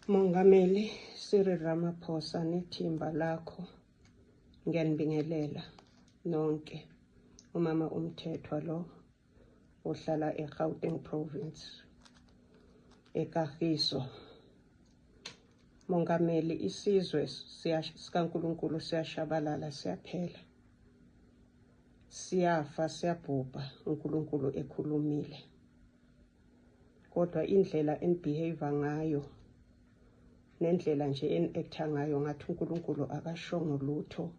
Mongameli Cyril Ramaphosa nethimba lakho, ngiyanibingelela nonke. Umama uMthethwa lo ohlala eGauteng Province, eKagiso. Mongameli, isizwe sikaNkulunkulu siyashabalala, siyaphela, siyafa, siyabhubha. uNkulunkulu ekhulumile, kodwa indlela enibehave ngayo nendlela nje eni-acta ngayo, ngathi uNkulunkulu akashongo lutho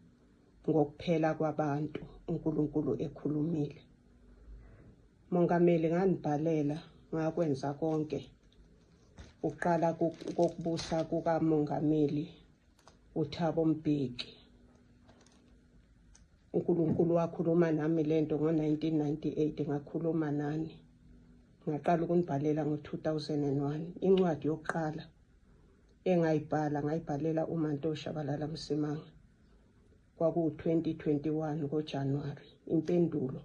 ngokuphela kwabantu uNkulunkulu ekhulumile. Mongameli, nganibhalela, ngakwenza konke uqala kokubusa kukaMongameli uThabo Mbeki. uNkulunkulu wakhuluma nami lento ngo-1998. Ngakhuluma nani, ngaqala ukunibhalela ngo-2001. Incwadi yokuqala engayibhala, ngayibhalela uManto Shabalala Msimanga, kwaku-2021 ngoJanuwari. Impendulo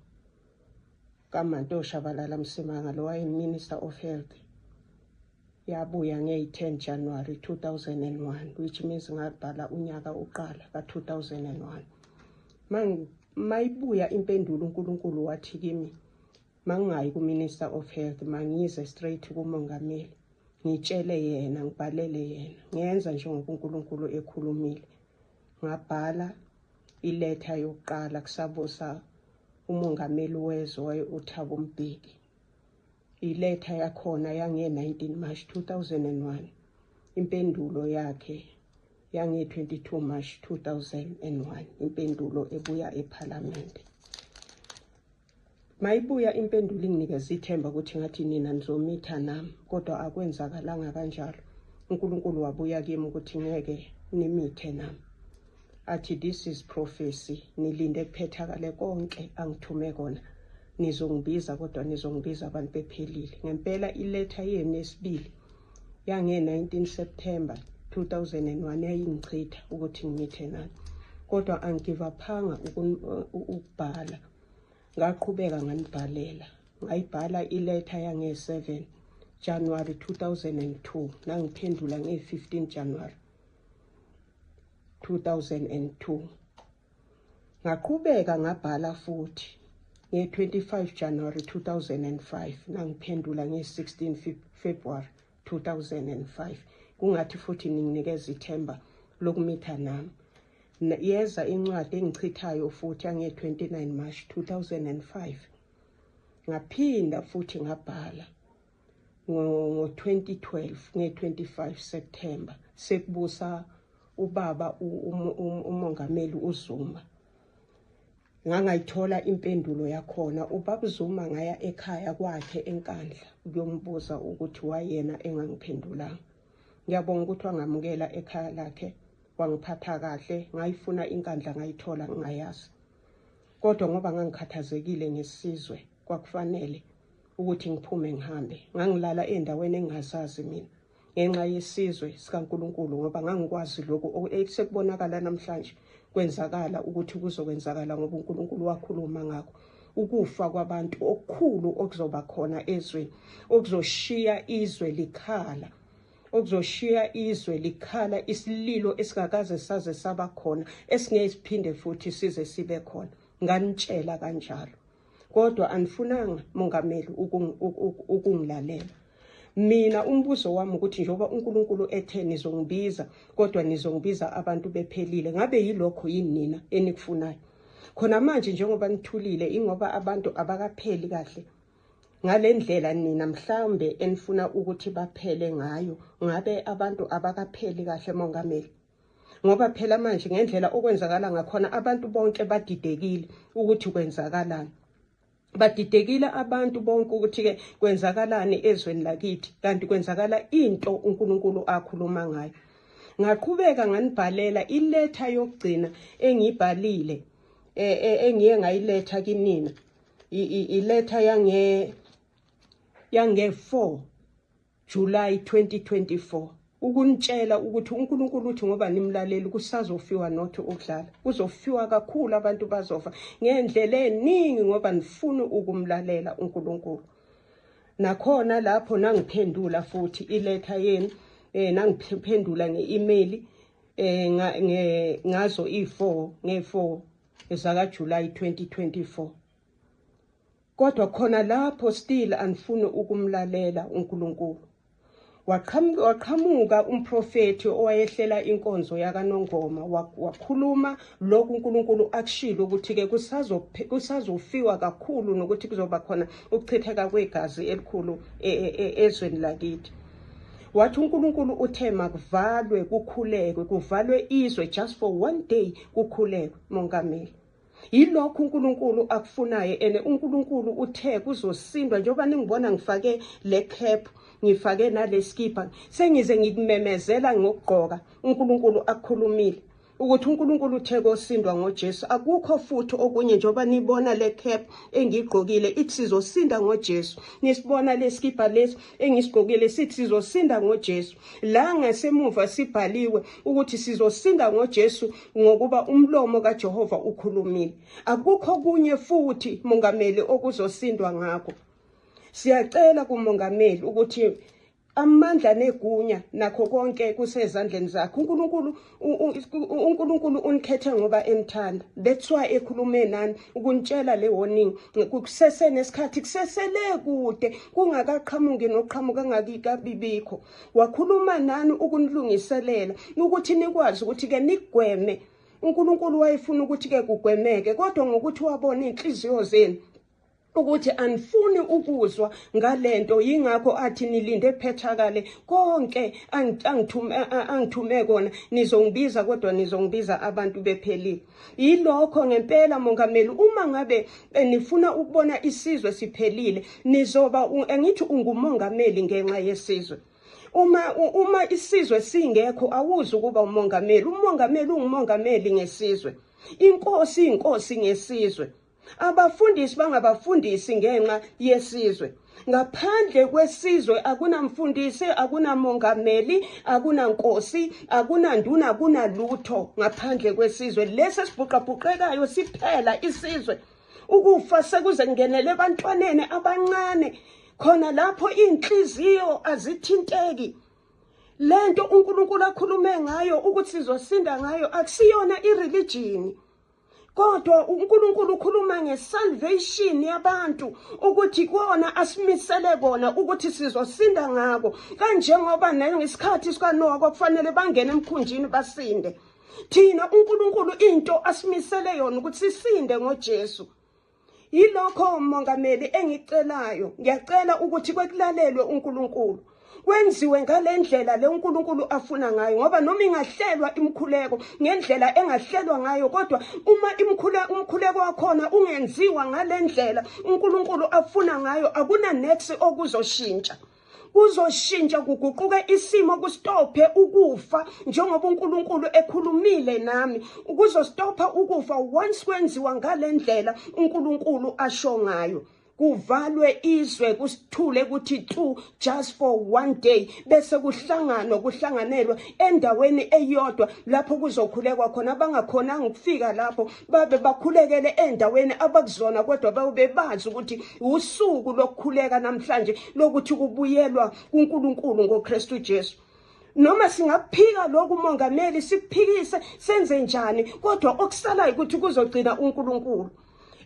kaManto Shabalala Msimanga, lo waye-Minister of Health, yabuya ngeyi-10 January 2001, which means ngabhala unyaka uqala ka-2001. Mayibuya impendulo, uNkulunkulu wathi kimi mangingayi ku-Minister of Health, mangize straight kumongameli, ngitshele yena, ngibhalele yena. Ngenza njengoba uNkulunkulu ekhulumile, ngabhala iletha yokuqala kusabusa umongameli wezwe uThabo Mbeki. Iletha yakhona yange-19 March 2001, impendulo yakhe yange-22 March 2001, impendulo ebuya ePhalamende. Mayibuya impendulo, inginikeza ithemba ukuthi ngathi nina nizomitha nami, kodwa akwenzakalanga kanjalo. uNkulunkulu wabuya kimi ukuthi ngeke nimithe nami, athi this is prophecy, nilinde kuphethakale konke angithume kona, nizongibiza, kodwa nizongibiza abantu bephelile. Ngempela, iletha yenu yesibili yange-19 September 2001 yayingichitha ukuthi ngimithe nani, kodwa angigivaphanga ukubhala, ngaqhubeka nganibhalela. Ngayibhala iletha yange-7 January 2002, nangiphendula nge-15 January 2002. Ngaqhubeka ngabhala futhi nge-25 January 2005, nangiphendula nge-16 February 2005, kungathi futhi ninginikeza ithemba lokumitha nami. Yeza incwadi engichithayo futhi yange-29 March 2005. Ngaphinda futhi ngabhala ngo-2012 nge-25 September, sekubusa ubaba umongameli uZuma. Ngangayithola impendulo yakhona ubaba Zuma, ngaya ekhaya kwakhe eNkandla ukuyombuza ukuthi wayena engangiphendulanga. Ngiyabonga ukuthi wangamukela ekhaya lakhe, wangiphatha kahle. Ngayifuna iNkandla, ngayithola ngingayazi, kodwa ngoba ngangikhathazekile ngesizwe, kwakufanele ukuthi ngiphume ngihambe. Ngangilala endaweni engingazazi mina ngenxa yesizwe sikaNkulunkulu, ngoba ngangikwazi lokhu esekubonakala namhlanje kwenzakala ukuthi kuzokwenzakala, ngoba uNkulunkulu wakhuluma ngakho, ukufa kwabantu okukhulu okuzoba khona ezweni, okuzoshiya izwe likhala, okuzoshiya izwe likhala isililo esingakaze saze saba khona, esingeke siphinde futhi size sibe khona. Nganitshela kanjalo, kodwa anifunanga, mongameli, ukungilalela mina. Umbuzo wami ukuthi njengoba uNkulunkulu ethe nizongibiza, kodwa nizongibiza abantu bephelile, ngabe yilokho yini nina enikufunayo khona manje? Njengoba nithulile, ingoba abantu abakapheli kahle ngale ndlela nina mhlawumbe enifuna ukuthi baphele ngayo. Ngabe abantu abakapheli kahle, mongameli? Ngoba phela manje ngendlela okwenzakala ngakhona, abantu bonke badidekile ukuthi kwenzakalani. Badidekile abantu bonke ukuthi-ke kwenzakalani ezweni lakithi, kanti kwenzakala into uNkulunkulu akhuluma ngayo. Ngaqhubeka nganibhalela. Iletha yokugcina engiyibhalile, engiye ngayiletha kinina, iletha yange 4 July 2024, ukunitshela ukuthi uNkulunkulu uthi ngoba nimlaleli, kusazofiwa, not ukudlala, kuzofiwa kakhulu, abantu bazofa ngendlela eningi ngoba nifuna ukumlalela uNkulunkulu. Nakhona lapho nangiphendula futhi iletha yenu. Nangiphendula nge-email ngazo i4 nge4 zaka July 2024. Kodwa khona lapho still anifuni ukumlalela uNkulunkulu. Waqhamuka umprofethi owayehlela inkonzo yakaNongoma, wakhuluma lokhu uNkulunkulu akushilo ukuthi-ke kusazofiwa kakhulu nokuthi kuzoba khona ukuchitheka kwegazi elikhulu ezweni lakithi. Wathi uNkulunkulu uthe makuvalwe kukhulekwe, kuvalwe izwe just for one day kukhulekwe, mongameli. Yilokhu uNkulunkulu akufunayo ene uNkulunkulu uthe kuzosindwa. Njengoba ningibona ngifake le cap, ngifake nale skipha, sengize ngikumemezela ngokugqoka uNkulunkulu akukhulumile ukuthi uNkulunkulu uthe kosindwa ngoJesu, akukho futhi okunye. Njengoba nibona le cap engigqokile ithi sizosinda ngoJesu, nisibona le skipha lesi engisigqokile sithi sizosinda ngoJesu, la ngasemuva sibhaliwe ukuthi sizosinda ngoJesu ngokuba umlomo kaJehova ukhulumile. Akukho kunye futhi, mongameli, okuzosindwa ngakho. Siyacela kumongameli ukuthi amandla negunya nakho konke kusezandleni zakhe. UNkulunkulu unikhethe ngoba emthanda. That's why ekhulume nani ukunitshela le warning kusesenesikhathi, kusesele kude, kungakaqhamuki noqhamuka ngakabibikho. Wakhuluma nani ukunilungiselela ukuthi nikwazi ukuthi ke nigweme. uNkulunkulu wayefuna ukuthi ke kugwemeke, kodwa ngokuthi wabona inhliziyo zenu ukuthi anifuni ukuzwa ngalento, yingakho athi nilinde phethakale konke angithume kona. Nizongibiza, kodwa nizongibiza abantu bephelile. Yilokho ngempela, mongameli. Uma ngabe nifuna ukubona isizwe siphelile, nizoba angithi ungumongameli ngenxa yesizwe. Uma isizwe singekho, awuzi ukuba umongameli. Umongameli ungumongameli ngesizwe, inkosi inkosi ngesizwe, abafundisi bangabafundisi ngenxa yesizwe. Ngaphandle kwesizwe akunamfundisi, akunamongameli, akunankosi, akunanduna, akunalutho ngaphandle kwesizwe. Lesi esibhuqabhuqekayo siphela isizwe, ukufa sekuze kungenele ebantwaneni abancane khona lapho, inhliziyo azithinteki. Lento uNkulunkulu akhulume ngayo ukuthi sizosinda ngayo akusiyona ireligion, kodwa uNkulunkulu ukhuluma ngesalvation yabantu, ukuthi kona asimisele kona ukuthi sizosinda ngako, kanjengoba nangesikhathi sikaNoah kwakufanele bangene emkhunjini basinde. Thina uNkulunkulu into asimisele yona ukuthi sisinde ngoJesu. Yilokho, mongameli, engicelayo. Ngiyacela ukuthi kwekulalelwe uNkulunkulu, kwenziwe ngalendlela le uNkulunkulu afuna ngayo, ngoba noma ingahlelwa imkhuleko ngendlela engahlelwa ngayo, kodwa uma umkhuleko wakhona ungenziwa ngalendlela uNkulunkulu afuna ngayo, akuna next okuzoshintsha. Kuzoshintsha kuguquke isimo, kustophe ukufa njengoba uNkulunkulu ekhulumile nami. Kuzostopha ukufa once kwenziwa ngalendlela uNkulunkulu asho ngayo, kuvalwe izwe, kusithule kuthi tu just for one day, bese kuhlanganwa, kuhlanganelwa endaweni eyodwa lapho kuzokhulekwa khona. Abangakhonanga ukufika lapho babe bakhulekele endaweni abakuzona, kodwa babe bazi ukuthi usuku lokukhuleka namhlanje, lokuthi kubuyelwa kuNkulunkulu ngoKristu Jesu. Noma singaphika lokhu, mongameli, sikuphikise senze njani, kodwa okusalayo ukuthi kuzogcina uNkulunkulu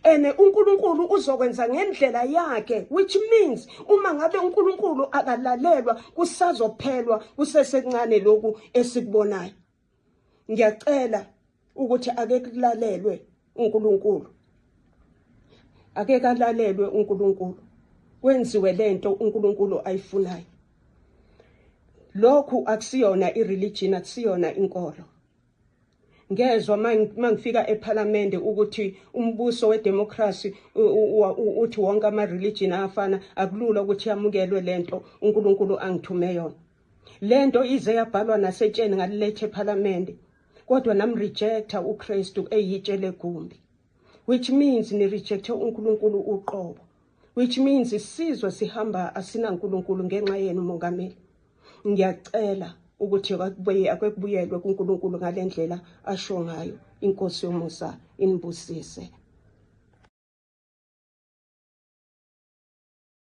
ene uNkulunkulu uzokwenza ngendlela yakhe, which means uma ngabe uNkulunkulu akalalelwa, kusazophelwa kusesekuncane lokhu esikubonayo. Ngiyacela ukuthi ake kulalelwe uNkulunkulu, ake kalalelwe uNkulunkulu, kwenziwe lento uNkulunkulu ayifunayo. Lokhu akusiyona ireligion, akusiyona inkolo. Ngezwa mangifika eParliament ukuthi umbuso wedemocracy uthi wonke ama religion afana. Akulula ukuthi yamukelwe lento uNkulunkulu angithume yona. Lento ize yabhalwa nasetsheni, ngalilethe eParliament, kodwa nam rejecta uKristu eyitshe legumbi, which means ni rejecte uNkulunkulu uqobo, which means isizwe sihamba asinaNkulunkulu ngenxa yenu, mongameli. Ngiyacela ukuthi akubuyelwe kuNkulunkulu ngalendlela asho ngayo. Inkosi yomusa inibusise.